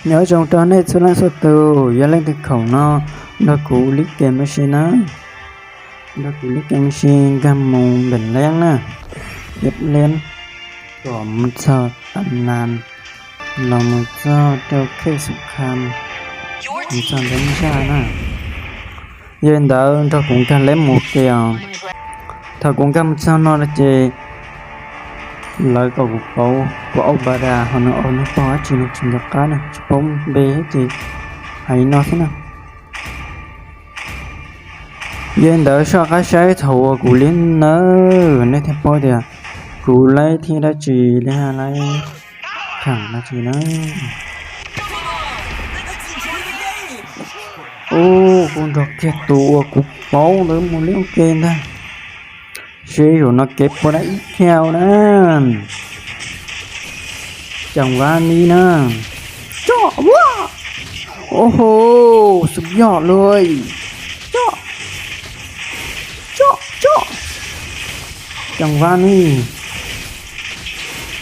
Nyob zoo rau nej txhua leej txhua tus, yog leej twg khoom no nrog kuv lib kem me si na, nrog kuv lib kem me si nkag mus npeem leeb na, ib leeb kom mus txog tam nas los mus txog rau khej xum kham, mus txog ntev zaj na. Yog li ntawd nrog kuv nkag leeb mus ke os. Thaum kuv nkag mus txog no ces lawv kom kuv pauv kuv au ba da ho nws au nws pog dab tsi no tsis nco qab na, tsis paub npe ces hais li no xwb na. Yog li ntawd soj qab saib thaum uas kuv li nawb nej thiaj paub tias kuv laib thiab dab tsi li, laib khav dab tsi na. Ub, kuv nrog kiag tus uas kuv pauv ntawd mus li ua ke ntag. Seb zaum no kev puas dai ib kiau na. Ceem Vab Nis na. Coj, ua, ua ho, xub yog luj. Coj, coj, coj. Ceem Vab Nis.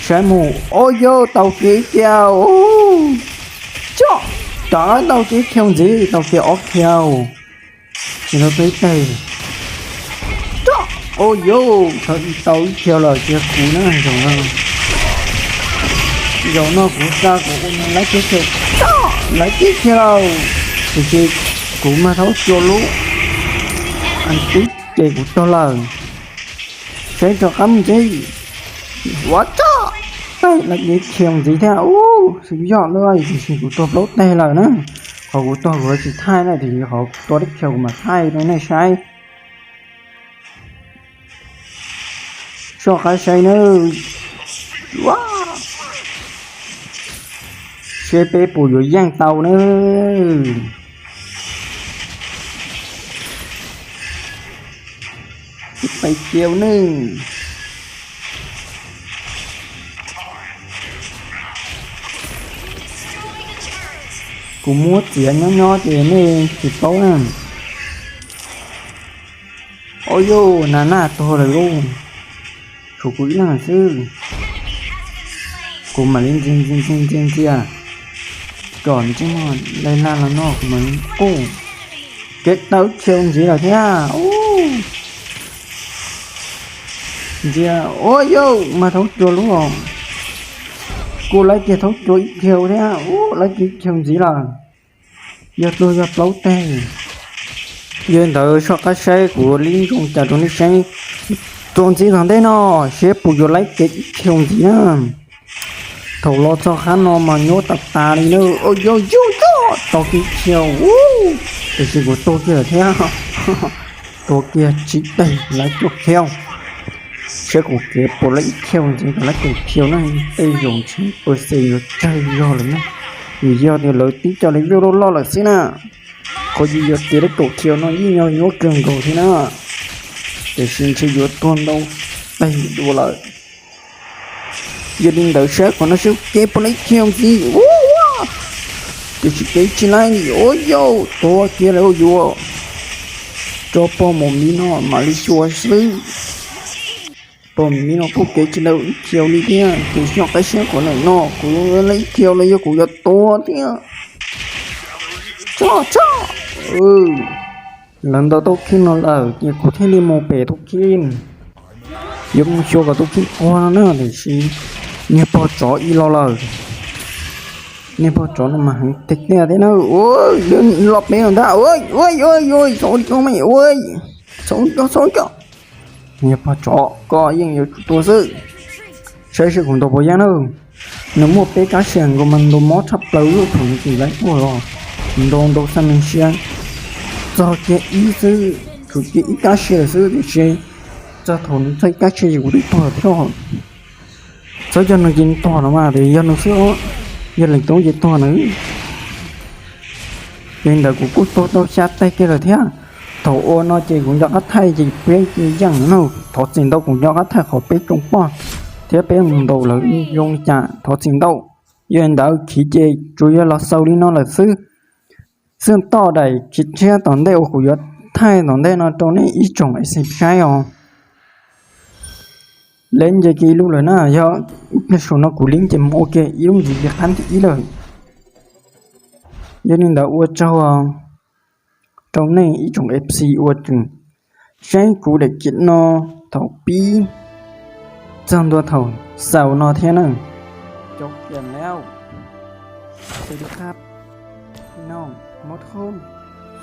Saib mus, o yau, tau kiag ib kiau. Coj, rov tau kiag ib kiau ntxiv, tau kiag ob kiau. Tsis tau ib teg. Coj, o yau, tau ib kiau lawm, cia kuv na zaum no. Zaum no kuv xa kuv ua laib kiag kiau, coj, laib kiag kiau lawm. Tiam sis kuv mas thaub cua lub, tib ces kuv tuag lawm. Saib rov qab mus ntxiv. Ua coj, laib kiag kiau ntxiv thiab, ub, xub yog luj, tiam sis kuv tuag plaub teg lawm na. Qhov kuv tuag kuv tsis thaij na, tiam sis qhov tua tib kiau kuv mam thaij rau nej saib. Soj qab saib nawb. Seb peb puas yuav yeej tau nawb. Ib pais kiau nawb. Kuv muab txiav nyob nyob ces nej tsis paub na. Au yau, nas naj tuag lawm lauj. Tshuav kuv ib leeg xwb. Kuv mam li ntxi ntxi ntxi ntxi ntxias kom ntsej muag laig lag los no kuv mam li quj. Kev tau ib kiau ntxiv lawm thiab. Ntxias, ua yau, mas thaub cua lub os. Kuj laib kiag thaub cua ib kiau thiab, ub, laib kiag ib kiau ntxiv lawm. Yog tuag yog plaub teg. Yog li ntawd soj qab saib kuv li zoo cas rau nej saib. Tuaj ntxiv tom ntej no, seb puas yuav laib kiag ib kiau ntxiv na. Thaum los txog qab no mas nyuaj tas tas li na. Yog yog yog, tau kiag ib kiau, tiam sis kuv tuag kiag lawm thiab. Tuag kiag tsib teg laib cuaj kiau. Saib kuv kev puas laib ib kiau ntxiv kom laib kaum kiau na. Tej zaum ntshe pawg xes yuav tsawg zog lawm na, vim yog tias lawv tib co li vij loj loj lawm xwb na. Qhov yus yog tias laib kaum kiau no yeej yog nyuaj kawg nkaus thiab na, tiam sis ntshe yuav tuag ntau teg dua lawm. Yog li ntawd saib qhov no seb kev puas laib kiau ntxiv. Ua, tiam sis kev tsis laib li, ua yau, tuag kiag lawm yuav. Rau pog mus miv no mam li xyuas xwb. Pog mus miv no kuj kev tsis laib ib kiau li thiab, ces soj qab saib qhov ntawm no kuv laib ib kiau los yog kuv yuav tuag thiab. Tso, tso. Lawv ntaus tau khij no lawm ces kuv thiaj li mus pem tus khij. Yuav mus xyuas kom tus khij quag no na, tiam sis niag pog tsov ib los lawm. Niag pog tsov no mas heev tiag tiag thiab na. Los pem no ntag, ua, ua, ua, txhob coj, txhob coj, txhob coj. Niag pog tsov, koj yeej yuav tsum tuag xwb. Saib seb kuv ntaus puas yeej na. Nws muaj peb kab sia nkaus mas ntaus mob tshaj plaws, thaum nws tsis laib tuaj los ntaus ntaus xa me sia txog kiag ib xwb, tshuav kiag ib kab sia lawm xwb, tiam sis txog thaum nws txog ib kab sia ces kuv twb tuag thiab. Txhob yog nws ces tuag no mas, tias yog nws xwb, yog leej tub ces tuag nws. Yog li ntawd kuv kuj tuag tau xya teg kiag lawm thiab. Thaum ua no ces kuv nco qab thaij ces peb yeej no, thov txim ntau, kuv nco qab thaij qhov peb tsoo poj thiab peb mus ntaus lawv zoo li cas, thov txim ntau. Yog li ntawd khiv ces tsuas yog los xaus li no lawm xwb. Xwb toj daim khiv tshiab tom ntej uas kuv yuav thaij tom ntej no rau nej ib tsoom A C saib os. Leb nce kiag ib lub lawm na, yog ib pliag saum no kuv leb nce mus ua ke ib lub ntxiv li qab thib ib lawm. Yog li ntawd ua tsaug rau nej ib tsoom F C uas tseem saib kuv daim kiam no thaum pib txog ntua thaum xaus no thiab na. Cov kiam lawm, sawv daws khab, no, mov thoob.